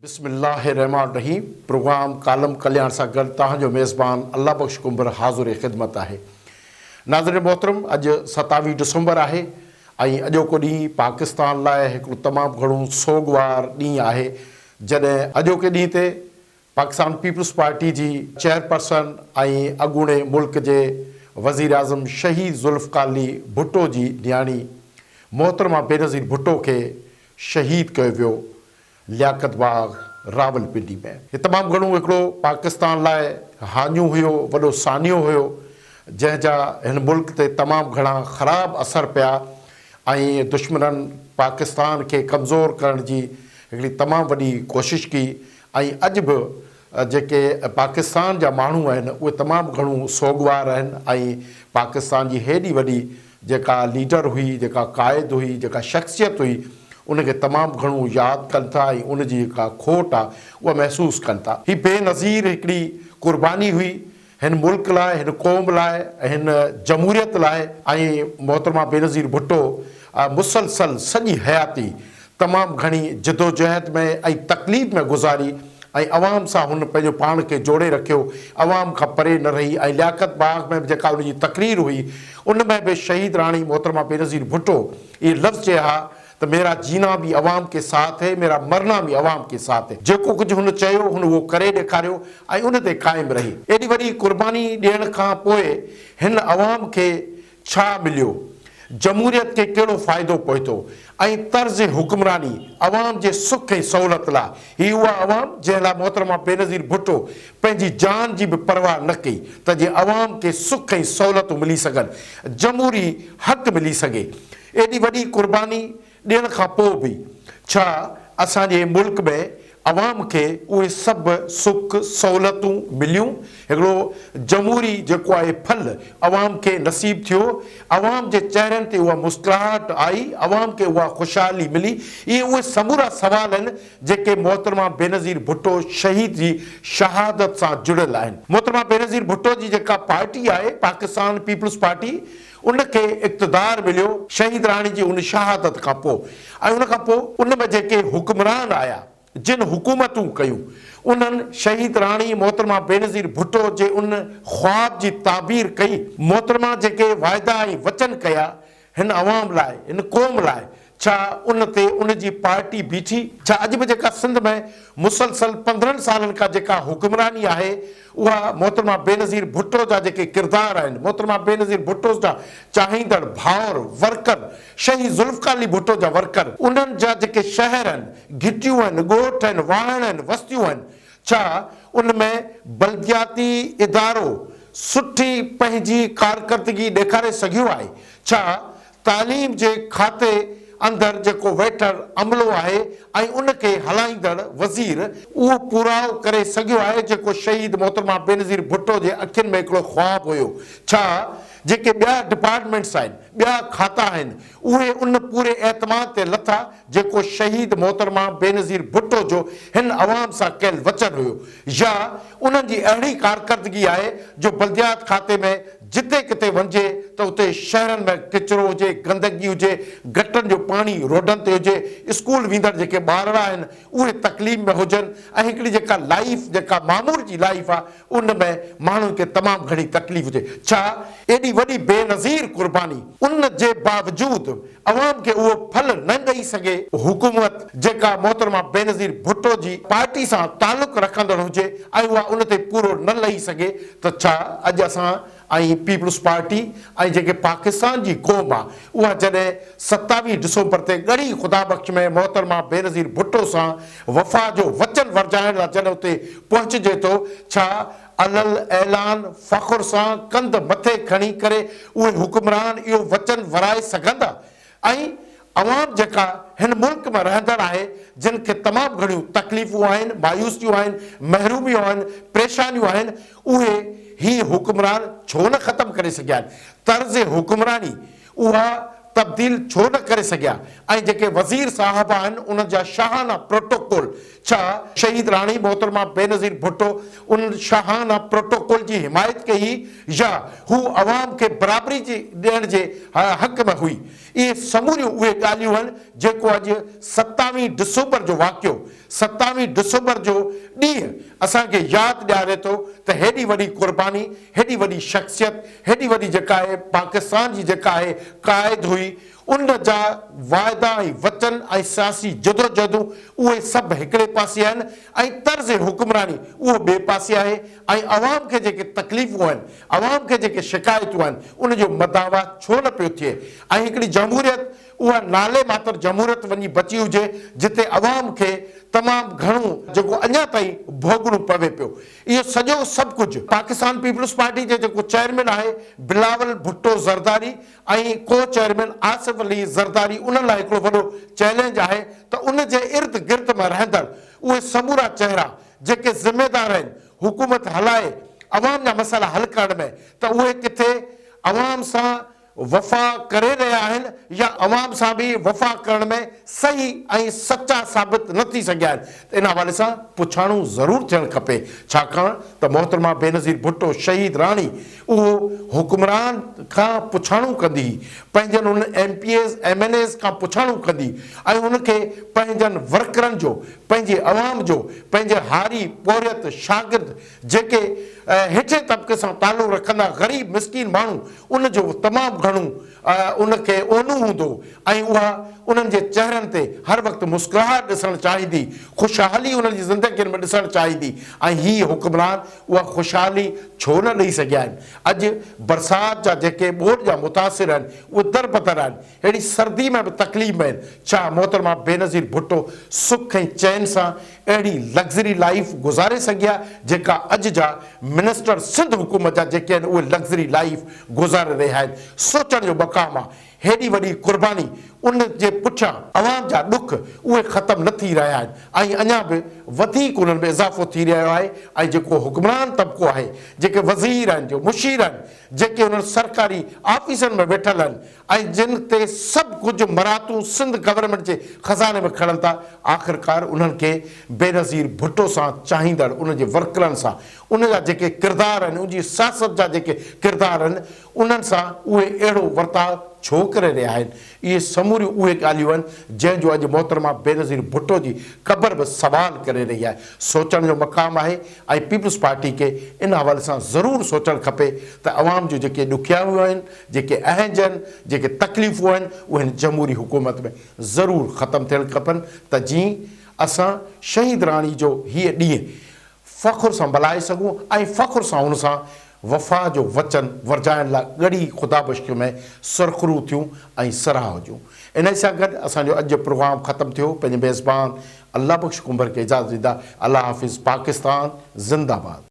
بسم الله الرحمٰن الرحيم پروگرام ڪالم ڪلياڻ سان گڏ توهان جو ميزبان الله بخش ڪنڀر حاضر خدمت آهي. ناظرين محترم اڄ 27 ڊسمبر آهي ۽ اڄوڪو ڏينهن پاڪستان لاء هڪڙو تمام گهڻو سوڳوار ڏينهن آهي جڏهن اڄوڪي ڏينهن تي پاڪستان پيپلز پارٽي جي چيئرپرسن ۽ اڳوڻي ملڪ جي وزيراعظم شهيد ذوالفقار علي ڀٽو جي نياڻي محترمه بينظير ڀٽو کي شهيد ڪيو ويو لياقت باغ راولپنڊي ۾. هي تمام گهڻو هڪڙو پاڪستان لاء هاڃو هيو، وڏو سانحو هيو، جنهن جا هن ملڪ تي تمام گهڻا خراب اثر پيا ۽ دشمنن پاڪستان کي ڪمزور ڪرڻ جي هڪڙي تمام وڏي ڪوشش ڪئي ۽ اڄ به جيڪي پاڪستان جا ماڻهو آهن اهي تمام گهڻو سوڳوار آهن ۽ پاڪستان جي هيڏي وڏي جيڪا ليڊر هئي، جيڪا قائد هئي، جيڪا شخصيت هئي ان کي تمام گهڻو ياد ڪن ٿا ۽ ان جي جيڪا کوٽ آ اها محسوس ڪن ٿا. هي بي نظير هڪڙي قرباني هئي هن ملڪ لاء، هن قوم لاء ۽ هن جمهوريت لاء ۽ محترمه بينظير ڀٽو مسلسل سڄي حياتي تمام گهڻي جدوجهد ۾ ۽ تڪليف ۾ گذاري ۽ عوام سان هن پنهنجو پاڻ کي جوڙي رکيو، عوام کان پري نه رهي ۽ لياقت باغ ۾ به جيڪا ان جي تقرير هئي ان ۾ به شهيد راڻي محترمه بينظير ڀٽو اهي لفظ چيا ها ته ميرا جينا ڀي عوام ڪي ساٿ هي ميرا مرنا ڀي عوام ڪي ساٿ هي جيڪو ڪجهه هن چيو هن اهو ڪري ڏيکاريو ۽ ان تي قائم رهي. ايڏي وڏي قرباني ڏيڻ کان پوء هن عوام کي ڇا مليو؟ جمهوريت کي ڪهڙو فائدو پهتو ۽ طرز حڪمراني عوام جي سک ۽ سهولت لاء هي اها عوام جنهن لاء محترمه بينظير ڀٽو پنهنجي جان جي به پرواهه نه ڪئي ته جيئن عوام کي سک ۽ سهولتون ملي سگهن جمهوري حق ملي سگهي ايڏي وڏي قرباني ڏيڻ کان پوء به ڇا اسان جي ملڪ ۾ عوام کي اهي سڀ سک سهولتون مليون؟ هڪڙو جمهوري جيڪو آهي ڦل عوام کي نصيب ٿيو، عوام جي چهرن تي اها مسڪراهٽ آئي، عوام کي اها خوشحالي ملي؟ اهي اهي سمورا سوال آهن جيڪي محترمه بينظير ڀٽو شهيد جي شهادت سان جڙيل آهن. محترمه بينظير ڀٽو جي جيڪا پارٽي آهي پاڪستان پيپلز پارٽي ان کي اقتدار مليو شهيد راڻي جي ان شهادت کان پوء ۽ ان کان پوء ان ۾ جيڪي حڪمران آيا جن حڪومتون ڪيون انهن شهيد راڻي محترمه بينظير ڀٽو جي ان خواب جي تعبير ڪئي محترمه جيڪي واعدا ۽ وچن ڪيا هن عوام لاء هن قوم لاء ڇا ان تي ان جي پارٽي بيٺي؟ ڇا اڄ به جيڪا سنڌ ۾ مسلسل 15 سالن کان جيڪا حڪمراني آهي اها محترمه بينظير ڀٽو جا جيڪي ڪردار آهن، محترمه بينظير ڀٽو جا چاهيندڙ ڀائر، ورڪر، شهيد ذوالفقار علي ڀٽو جا ورڪر، انهن جا جيڪي شهر آهن، گهٽيون آهن، ڳوٺ آهن، واهڻ آهن، وستيون آهن، ڇا ان ۾ بلدياتي ادارو سٺي پنهنجي ڪارڪردگي ڏيکاري سگهيو آهي؟ ڇا تعليم جي کاتي اندر جيڪو ويٺل عملو آهي ۽ ان کي هلائيندڙ وزير اهو پورائو ڪري سگهيو آهي جيڪو شهيد محترمه بينظير ڀٽو جي اکين ۾ هڪڙو خواب هيو؟ ڇا جيڪي ٻيا ڊپارٽمينٽس آهن، ٻيا کاتا آهن اهي ان پوري اعتماد تي لٿا جيڪو شهيد محترمه بينظير ڀٽو جو هن عوام سان ڪيل وچن هيو يا انهن جي اهڙي ڪارڪردگي آهي جو بلديات کاتي ۾ جتي ڪٿي وڃجي ته اتي شهرن ۾ ڪچرو هجي، گندگي هجي، گٽرن جو پاڻي روڊن تي هجي، اسڪول ويندڙ جيڪي ٻارڙا آهن اهي تڪليف ۾ هجن ۽ هڪڙي جيڪا لائيف جيڪا معمول جي لائيف آهي ان ۾ ماڻهن کي تمام گهڻي تڪليف هجي. ڇا ايڏي وڏي بينظير قرباني ان جي باوجود عوام کي اهو ڦل نه ڏئي سگهي؟ حڪومت جيڪا محترمه بينظير ڀٽو جي پارٽي سان تعلق رکندڙ هجي ۽ اها ان تي پورو نه لهي سگهي ته ڇا اڄ اسان ۽ پيپلز پارٽي ۽ جيڪي پاڪستان جي قوم آ اها جڏهن 27 ڊسمبر تي ڳڙهي خدا بخش ۾ محترمه بينظير ڀٽو سان وفا جو وچن ورجائڻ لا جڏهن اتي پهچجي ٿو ڇا علل اعلان فخر سان ڪنڌ مٿي کڻي ڪري اهي حڪمران اهو وچن ورائي سگهندا ۽ عوام جيڪا هن ملڪ ۾ رهندڙ آهي جن کي تمام گهڻيون تڪليفون آهن، مايوسيون آهن، محروميون آهن، پريشانيون آهن اهي هي حڪمران ڇو نه ختم ڪري سگهيا آهن؟ طرز حڪمراني اها تبديل ڇو نه ڪري سگهيا ۽ جيڪي وزير صاحب آهن انهن جا شاهانه پروٽوڪول ڇا شهيد راڻي محترمه بينظير ڀٽو ان شاهانه پروٽوڪول جي حمايت ڪئي هئي يا هو عوام کي برابري جي ڏيڻ جي حق ۾ هئي؟ اهي سموريون اهي ڳالهيون آهن جيڪو اڄ 27 ڊسمبر جو واقعو ستاويهه ڊسمبر جو ڏينهن اسان کي ياد ڏياري ٿو ته هيڏي وڏي قرباني، هيڏي وڏي شخصيت، هيڏي وڏي جيڪا آهي پاڪستان جي جيڪا آهي قائد هئي، ان جا واعدا ۽ وچن ۽ سياسي جدوجهدون اهي سڀ هڪڙي پاسي آهن ۽ طرز حڪمراني اهو ٻئي پاسي آهي ۽ عوام کي جيڪي تڪليفون آهن، عوام کي جيڪي شڪايتون آهن ان جو مداوا ڇو نه پيو ٿئي ۽ هڪڙي جمهوريت اها نالي ماتر جمهوريت وڃي بچي هجي جتي عوام کي تمام گهڻو جيڪو اڃا تائين ڀوڳڻو پوي پيو. اهو سڄو سڀ ڪجهه پاڪستان پيپلز پارٽي جي جيڪو چيئرمين آهي بلاول ڀٽو زرداري ۽ ڪو چيئرمين آصف علي زرداري انهن لاء هڪڙو وڏو چئلينج آهي ته ان جي ارد گرد ۾ رهندڙ اهي سمورا چهرا جيڪي ذميدار آهن حڪومت هلائي عوام جا مسئلا حل ڪرڻ ۾ ته اهي ڪٿي عوام سان وفا ڪري رهيا آهن يا عوام سان به وفا ڪرڻ ۾ صحيح ۽ سچا ثابت نه ٿي سگهيا آهن ته ان حوالي سان پڇاڻو ضرور ٿيڻ کپي ڇاڪاڻ ته محترمه بينظير ڀٽو شهيد راڻي اهو حڪمران کان پڇاڻو ڪندي هئي پنهنجن انهن M P As M N As کان پڇاڻو ڪندي ۽ ان کي پنهنجن ورڪرن جو پنهنجي عوام جو پنهنجي هاري پورهيت شاگرد جيڪي هيٺين طبقي سان تعلق رکندا غريب مسڪين ماڻهو ان جو تمام گهڻو ان کي اونو هوندو ۽ اها انهن جي چهرن تي هر وقت مسڪراهٽ ڏسڻ چاهيندي، خوشحالي انهن جي زندگين ۾ ڏسڻ چاهيندي ۽ هي حڪمران اها خوشحالي ڇو نه ڏئي سگهيا آهن؟ اڄ برسات جا جيڪي ٻوڏ جا متاثر آهن اهي دربدر آهن، اهڙي سردي ۾ به تڪليف ۾ آهن، ڇا محترمه بينظير ڀٽو سک ۽ چين سان اهڙي لگزري لائيف گذاري سگهي ها جيڪا اڄ جا منسٽر سنڌ حڪومت جا جيڪي آهن اهي لگزري لائيف گذاري رهيا آهن سوچڻ جو مقام آ هيڏي وڏي قرباني ان جي پٺيان عوام جا ڏک اهي ختم نه ٿي رهيا آهن ۽ اڃا به وڌيڪ انهن ۾ اضافو ٿي رهيو آهي ۽ جيڪو حڪمران طبقو آهي جيڪي وزير آهن جو مشير آهن جيڪي انهن سرڪاري آفيسن ۾ ويٺل آهن ۽ جن تي سڀ ڪجهه مراعتون سنڌ گورنمينٽ جي خزاني ۾ کڻن ٿا، آخرڪار انهن کي بينظير ڀٽو سان چاهيندڙ ان جي ورڪرن سان ان جا جيڪي ڪردار آهن، ان جي سياست جا جيڪي ڪردار آهن، انهن سان اهي اهڙو ورتاء ڇو ڪري رهيا آهن؟ اهي سموريون اهي ڳالهيون آهن، جنهن جو اڄ محترمه بينظير ڀٽو جي قبر به سوال ڪري رهي آهي. سوچڻ جو مقام آهي ۽ پيپلز پارٽي کي ان حوالي سان ضرور سوچڻ کپي ته عوام جون جيڪي ڏکيائيون آهن، جيڪي اهنج آهن، جيڪي تڪليفون آهن، اهي هن جمهوري حڪومت ۾ ضرور ختم ٿيڻ کپن ته جيئن اسان شهيد راڻي جو هيء ڏينهن فخر سان ملهائي سگهون ۽ فخر سان هن سان وفا جو وچن ورجائڻ لاء ڳڙهي خدا بخش ۾ سرخرو ٿيون ۽ سرها هجون. انهيء سان گڏ اسان جو اڄ جو پروگرام ختم ٿيو. پنهنجي ميزبان الله بخش ڪنڀر کي اجازت ڏيندا. الله حافظ. پاڪستان زنده باد.